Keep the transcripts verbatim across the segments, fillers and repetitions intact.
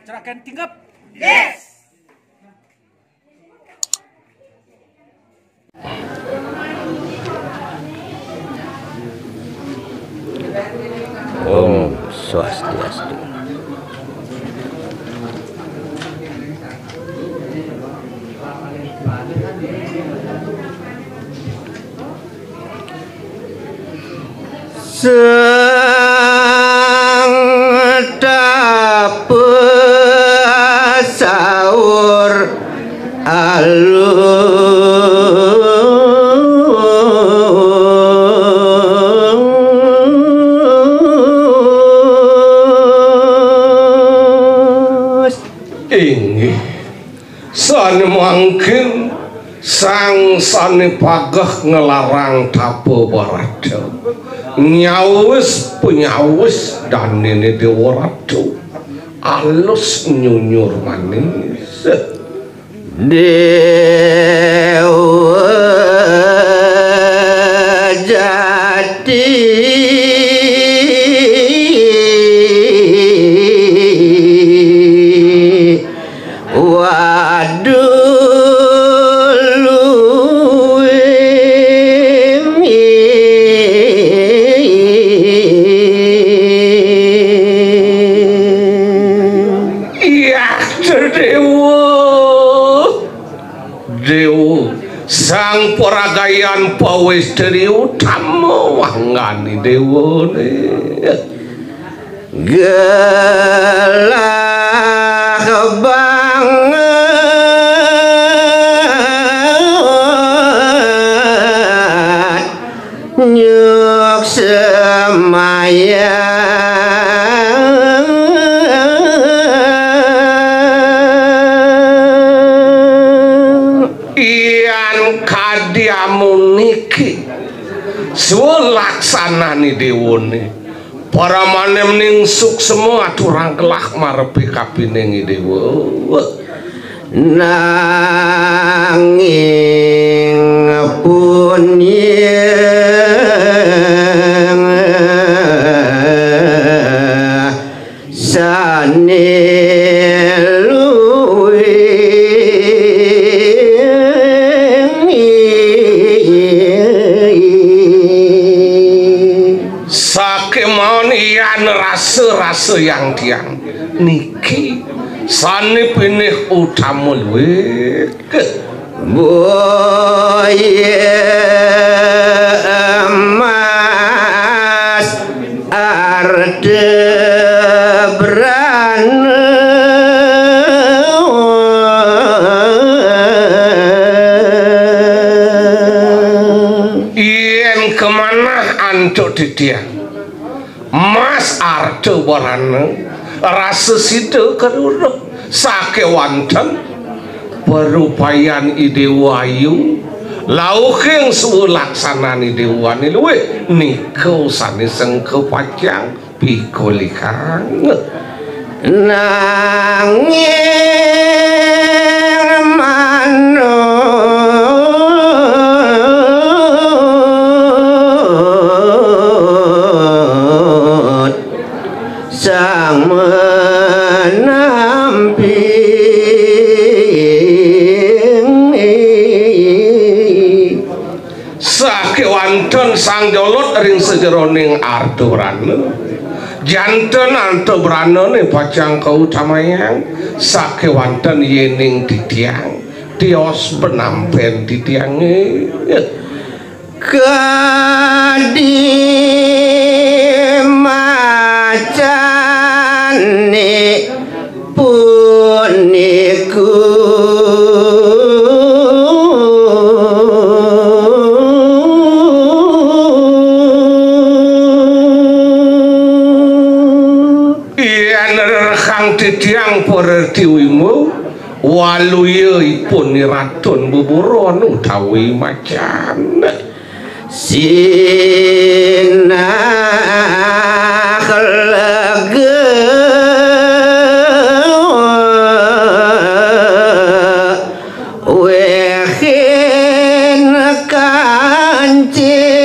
Cerakan tinggap. Yes. Om Swastiastu. Sang tapa saur alus. Inggih. Sané mangkin sang sané pageh nglarang tapa barada. Nyawis panyawis danéné Déwa Ratu. Alus nyunyur manis. Déwa Jati Waduh luwih. Iya, Déwa. Déwa, sang paragayan pawéstri utama wanggani déwané. Gelah banget nyuk semayang. Yan kadi amuniki swalaksanané déwané. Paramaning suksma aturang gelah marepi kapining Déwa. Nanging pun yen sané luwih. Sakémaon yan rasa-rasa yang tiang niki sané pinih utama luwih. Boya emas Ardebrana. Yén kamanah antuk titiang, mas arta barana, rasa sida kaduruh sakéwanten parupayan I Déwa Ayu, lauking swalaksanan I Déwané luwih nika sané sengka pacang pikolihang. Nanging manut sang menamping. Sakéwanten sang jolot ring sajeroning arta brana. Janten arta branané pacang kautamayang, sakéwanten yéning titiang, tios penampén titiangé. Kadi macané puniku. Yén rerekang titiang para tiwimbo, waluya ipun iratun beburon utawi macan. Sinah lega wehin kancing.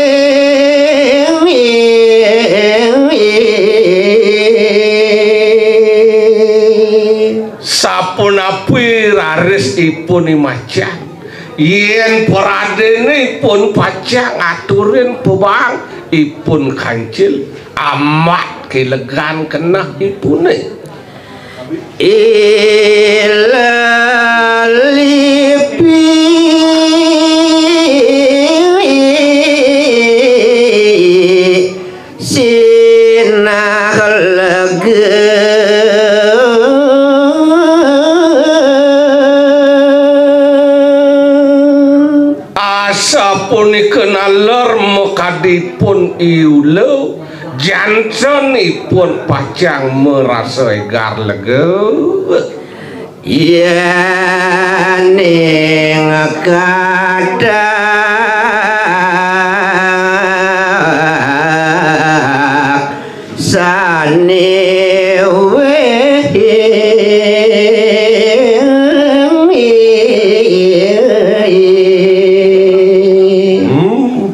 Api raris ipun imacang, yén pradéné ipun pacang aturin pebang, ipun kancil amat kilegan keneh ipuné. Ilalipi sinah lega. Asapunika naler makadipun iula, janten ipun pacang marasa égar lega. Yéning kadak sané wéhing. Hmm.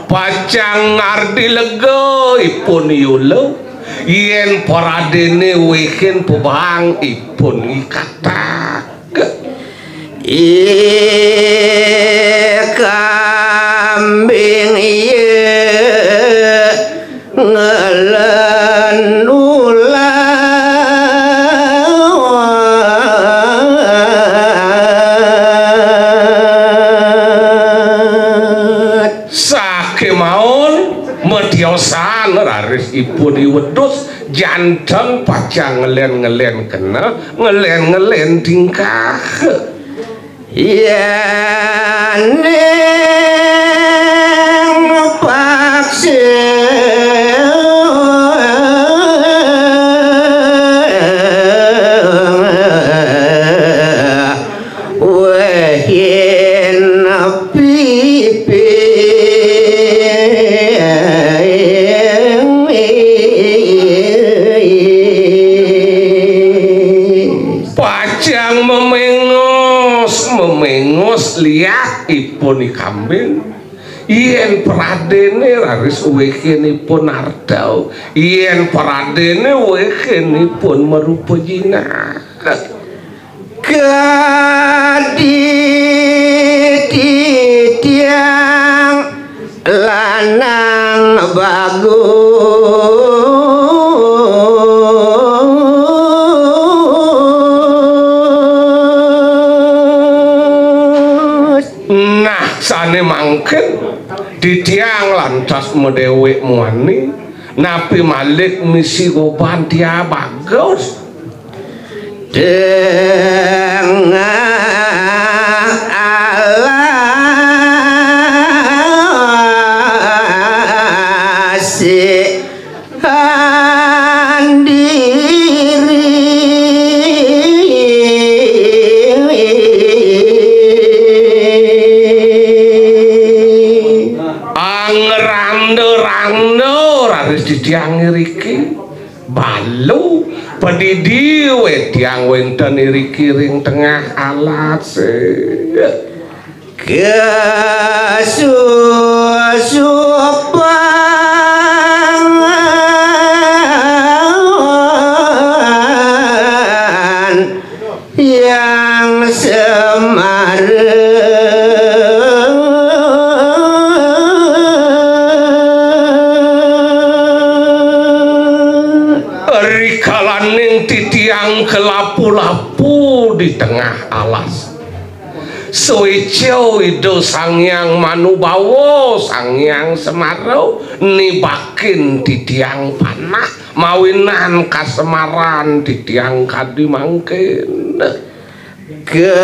Pacang ngardi lega ipun iula, yén pradéné wéhin pebang ipun ikatak. Ih, kambing iya ngelen ulat. Sakémaon matiosan raris ipun iwedus, janten pacang ngelén-ngelén keneh, ngelén-ngelén tingkah. Yéning paksa wéhin pipi. Pacang meméngos, meméngos liak ipun i kambing. Yén pradéné raris wéhin ipun arta, yén pradéné wéhin ipun marupa jinah. Kadi titiang lanang bagus. Nah, sané mangkin titiang lantas madéwék muani, napi malih misi goban tiang bagus. Tengah alas andiri. Angranda-randa raris titiang ngriki. Balu, padidi wé tiang wénten iriki ring tengah alas. Kasusupan Hyang Semara. Rikalaning titiang kalapu-lapu di tengah alas, suéca Ida Sang Hyang Manubawa, Sang Hyang Semara, nibakin titiang panah, mawinan kasemaran titiang kadi mangkin. Kelut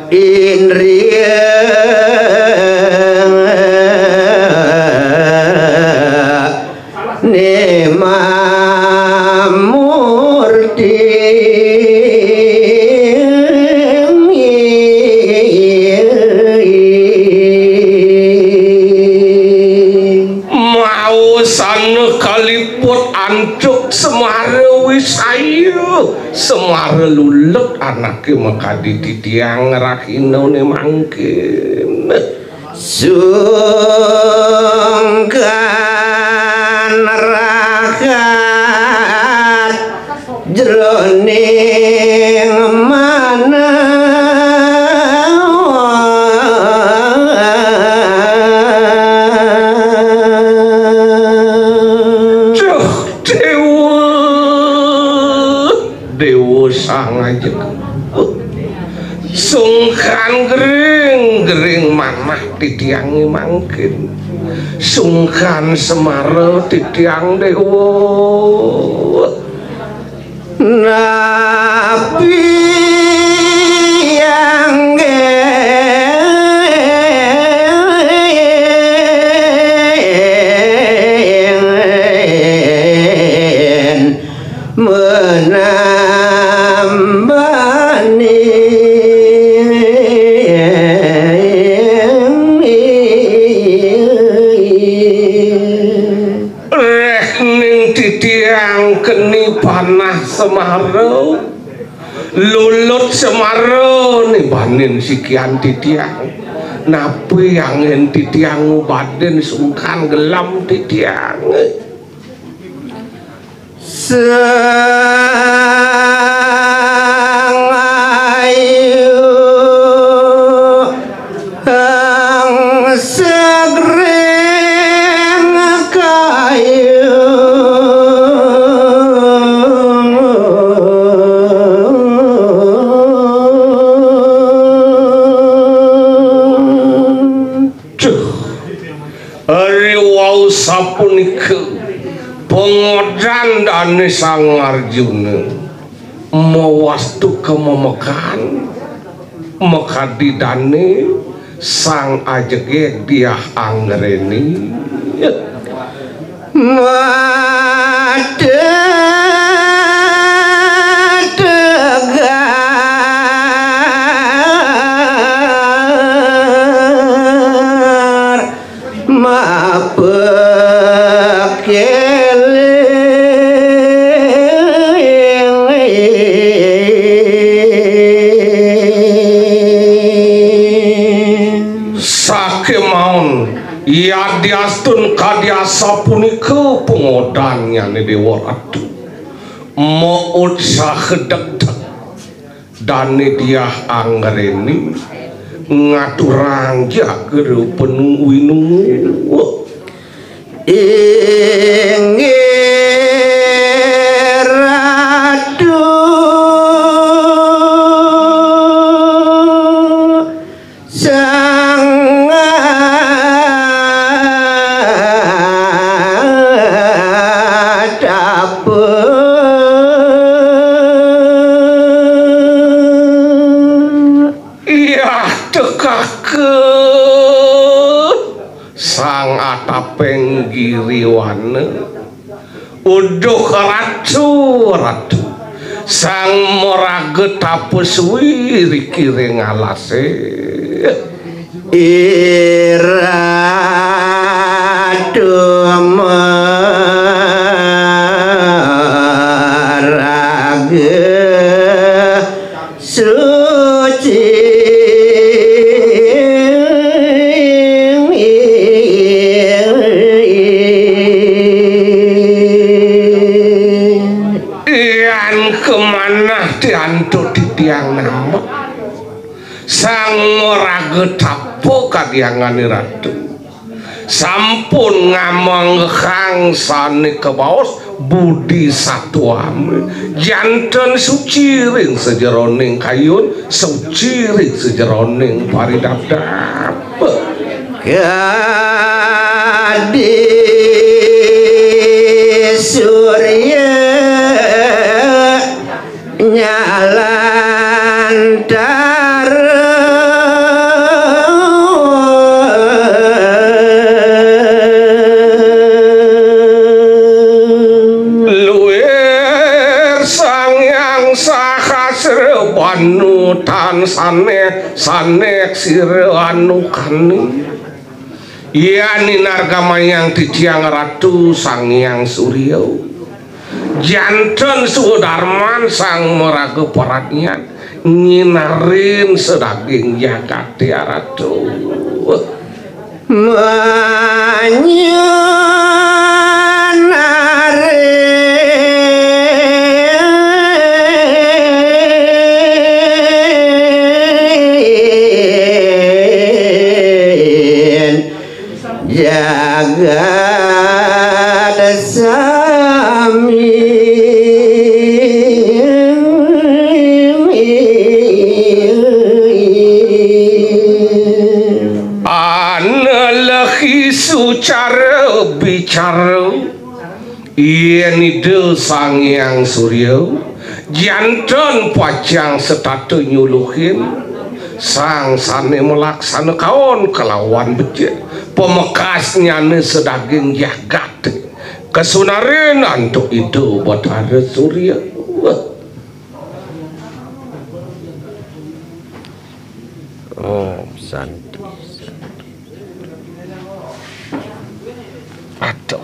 indria ne mamurti. Maosana kaliput antuk semara wisaya, semara lulut anake makadi titiang rahinane mangkin. Sungkan rahat Ajeng. Sungkan gering-gering manah titiangé mangkin. Sungkan semara titiang Déwa. Napi anggén menambani. Réh ning titiang keni panah semara, lulut semara nibanin sikian titiang. Napi anggén titiang ngubadin sungkan gelem titiang. Sang ayu, sang segring kayu. Duh, riwau sapunika pangodan dané Sang Arjuna mawastu kamemekan makadi dané Sang Ajegég Diah Anggréni. Mata tegar mapekéling. Sakémaon yadiastun kadi asapunika pangodannyané Déwa Ratu. Maut sahedegdeg Dané Diah Anggréni ngaturang jaga rupa nu-, winungu. Inggih Ratu Sang Atapa. Iyah tekaka Sang Atapeng Giriwana. Uduh Ratu, Ratu. Sang maraga tapa suwi riki ring alasé. Iratu maraga suci. Yan kamanah tiantuk titiang nambet. Sang maraga tapa kadiangané Ratu. Sampun ngamanggihan sané kabaos budi satwami, janten suci ring sajeroning kayun, suci ring sajeroning paridabdab. Kadi surya nyalantara. Luir Sang Hyang Sahasra Banu tan saneh, saneh sira anukani. Yan inargamayang titiang Ratu Sang Hyang Surya. Janten sudarman sang maraga paradnyan nyinarin sadaging jagaté Ratu. Manyinarin jagat sami. Cara bicara, yen Ida Sang Hyang Surya, janten pacang setata nyuluhin, sang sane malaksana kaon kalawan becik, pamekasnyane sadaging jagat, kasunarin antuk Ida Batara Surya. Wah. Om Santi. Aduh.